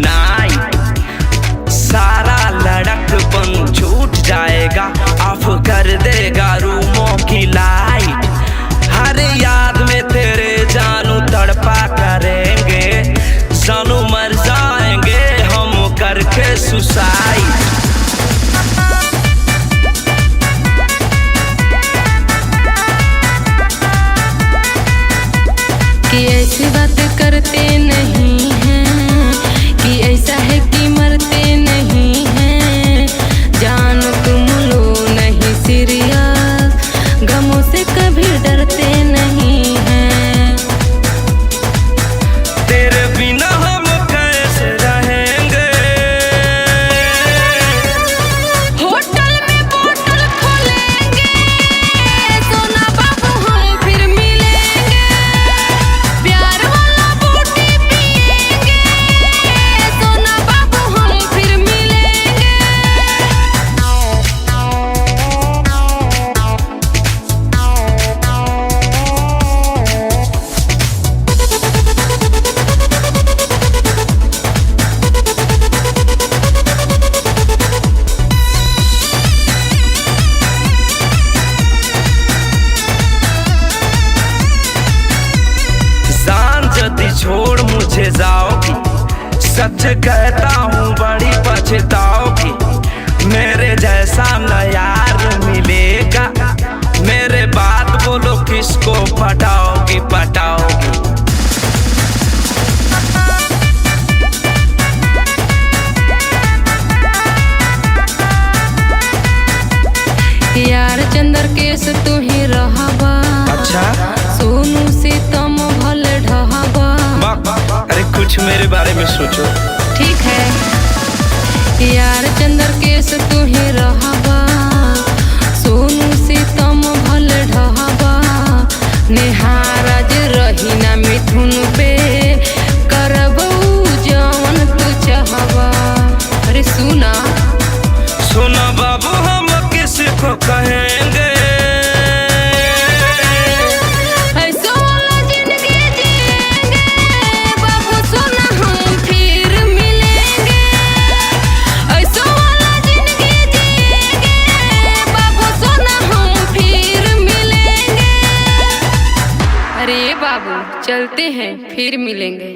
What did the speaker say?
Night. सारा लड़कपन छूट जाएगा, ऑफ कर देगा रूमों की लाइट। हर याद में तेरे जानू तड़पा करेंगे, जानू मर जाएंगे हम करके सुसाइड। कि ऐसी बात करते नहीं हैं, कि ऐसा है कि मरते नहीं हैं। जान तुम लो नहीं सीरियस, गमों से कभी डरते नहीं हैं। तेरे बिना हम कैसे रहेंगे। होटल में बोतल खोलेंगे, सोना बाबू हम फिर मिलेंगे। प्यार वाला बूटी पिएंगे, सोना बाबू हम फिर मिलेंगे। जान जदी छोड़ मुझे जाओगी, सच कहता हूँ बड़ी पछताओगी। मेरे जैसा न यार मिलेगा, मेरे बात बोलो किसको पटाओगी पटाओगी। यार चंद्र केस तू ही रहबा। अच्छा। सोनू से तम भल ढहबा। अरे कुछ मेरे बारे में सोचो। ठीक है। यार चंद्र केस तू ही रहबा, सोनू से तम भल ढहबा। नेहाराज रही ना मिथुन पे, करबऊ जवन तू चाहबा। अरे सुना। सुना बाबू हम किसको कहेंगे। ऐसो वाला जिंदगी जिएंगे, बाबू सोना हम फिर मिलेंगे। ऐसो वाला जिंदगी जिएंगे, बाबू सोना हम फिर मिलेंगे। अरे बाबू चलते हैं, फिर मिलेंगे।